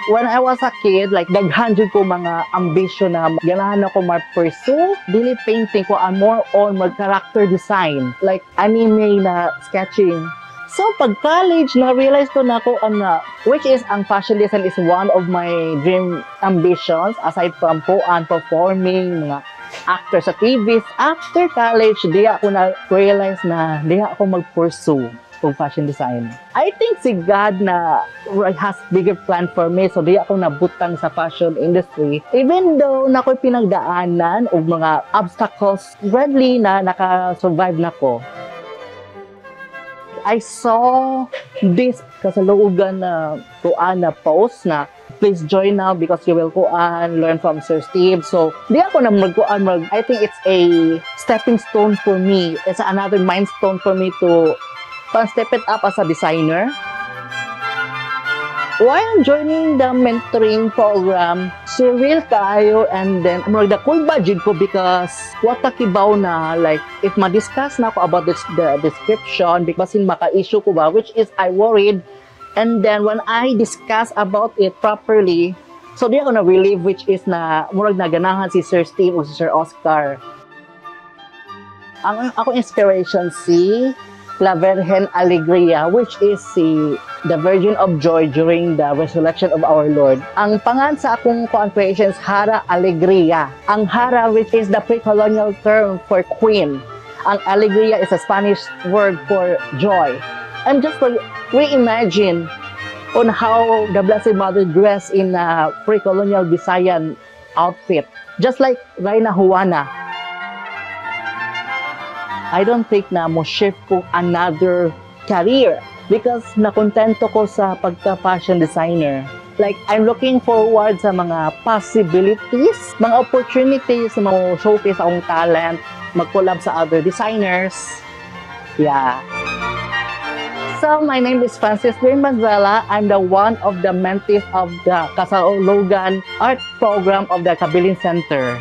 When I was a kid, like daghan jud ko mga ambition na ganahan ako ma-pursue. Dili painting ko, I'm more on mag character design. Like anime na sketching. So pag college, na-realize ko na ako na, which is ang fashion design is one of my dream ambitions aside from kuan performing, mga actor sa TV. After college, di ako na-realize na di ako mag-pursue og fashion design. I think si God na has bigger plan for me, so di ako nabutang sa fashion industry. Even though na ako'y pinagdaanan og mga obstacles, gradually na naka-survive na ko. I saw this kasaluogan na kuan na post na please join now because you will kuan learn from Sir Steve. So, di ako na magkuan mag I think it's a stepping stone for me. It's another milestone for me to pan step it up as a designer. While joining the mentoring program, surreal kaayo and then murag nakulba jud ko because wa ta kibaw na like if ma-discuss na ako about this the description, basin maka-issue ko ba, which is I worried. And then when I discuss about it properly, so di ako na relieve, which is na murag naganahan si Sir Steve o si Sir Oscar. Ang ako inspiration si La Virgen Alegria, which is si the Virgin of Joy during the resurrection of our Lord. Ang pangalan sa akong kuan creations, Hara Alegria. Ang Hara, which is the pre-colonial term for queen. Ang Alegria is a Spanish word for joy. I'm just like reimagine on how the Blessed Mother dressed in a pre-colonial Visayan outfit. Just like Reina Juana. I don't think na mo shift ko another career because nakontento ko sa pagka-fashion designer. Like, I'm looking forward sa mga possibilities, mga opportunities na mo showcase akong talent, mag-collab sa other designers. Yeah. So, my name is Francis Green Manuela. I'm the one of the mentees of the Kasaulugan Art Program of the Kabilin Center.